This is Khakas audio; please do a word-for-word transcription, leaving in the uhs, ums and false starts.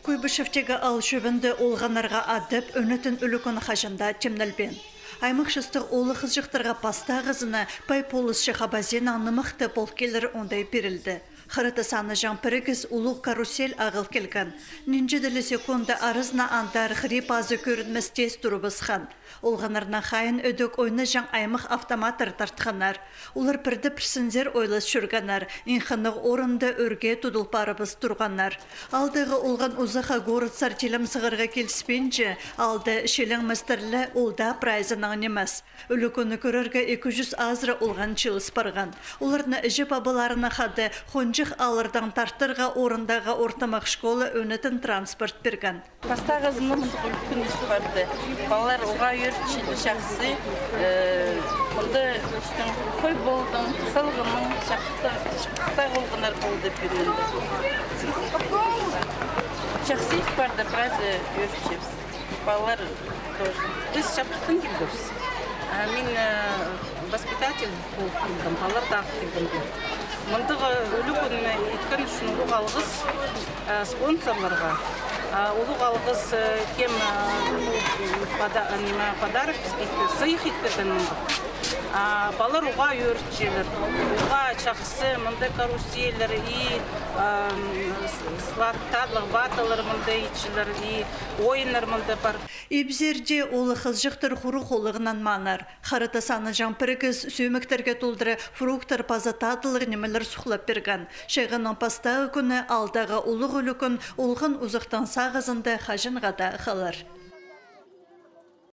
Куйбышевтегі аал чӧбінде олғаннарға адап, ӧнетін ӱлӱкӱн хаҷан даа тимнелбеен. Аймах частығ оолахызыҷахтарға пастағызына пай полысча хабазинаң нымахты пол килер оңдай пирілді. Хырыта саныҷаң пірігіс улуғ карусель ағыл килген. Нинҷе-де ле секунда аразына андар хыри пазы кӧрінмес тез турыбысхан. Олғаннарнаң хайын ӧдік ойнаҷаң аймах автоматтар тартханнар. Олар пірде-пір сынзар ойлас чӧргеннер, иң хынығ орында ӧрге тудыл парыбыс турғаннар. Аалдағы олған узахха городсар тилем сығарға киліспинче, аалда чилең мастарлығ ол даа прайзынаң нимес. Ӱлӱкӱнні кӧрерге ікі чӱс азыра олған чыылыс парған. Оларны іҷе-пабаларынаң хада хонҷых ааллардаң тартарға орындағы ортымах школа ӧнетін транспорт пирген. Пастағызына мындағ ӱлӱкӱн ис парды. Палалар уғаа ӧрчелер чахсы. Э, мында пістің хой полдың, салғаның, чахта, чахта полғаннар полды пӱӱн. Чахсы ис парды, прайзы ӧрчебіс. Палалар тоже. Піс Чаптыхтаң килгебіс. А мин, э, воспитатель полып килгем, палаларны ағып килгем. Мындағ ӱлӱкӱн иткен ӱчӱн улуғ алғыс, э, спонсорларға. А, улуғ алғыс, э, кем, э, пода-, ниме, подарок піске, сыйых ит пирген мындағ. А, палалар уғаа ӧрчелер, уғаа чахсы, мындағ каруселлер и, ам, с-, слад-, татлығ ваталар мындағ итчелер и ойыннар мындағ пар. Ибзерде оолахызыҷахтар хуруғ холлығ нанмааннар. Хырыта саныҷаң пірігіс сӧмектерге толдыра фруктар паза татлығ нимелер сухлап пирген. Чайғанның пастағы кӱні аалдағы улуғ ӱлӱкӱн олған узахтың сағызында хаҷанға даа халар.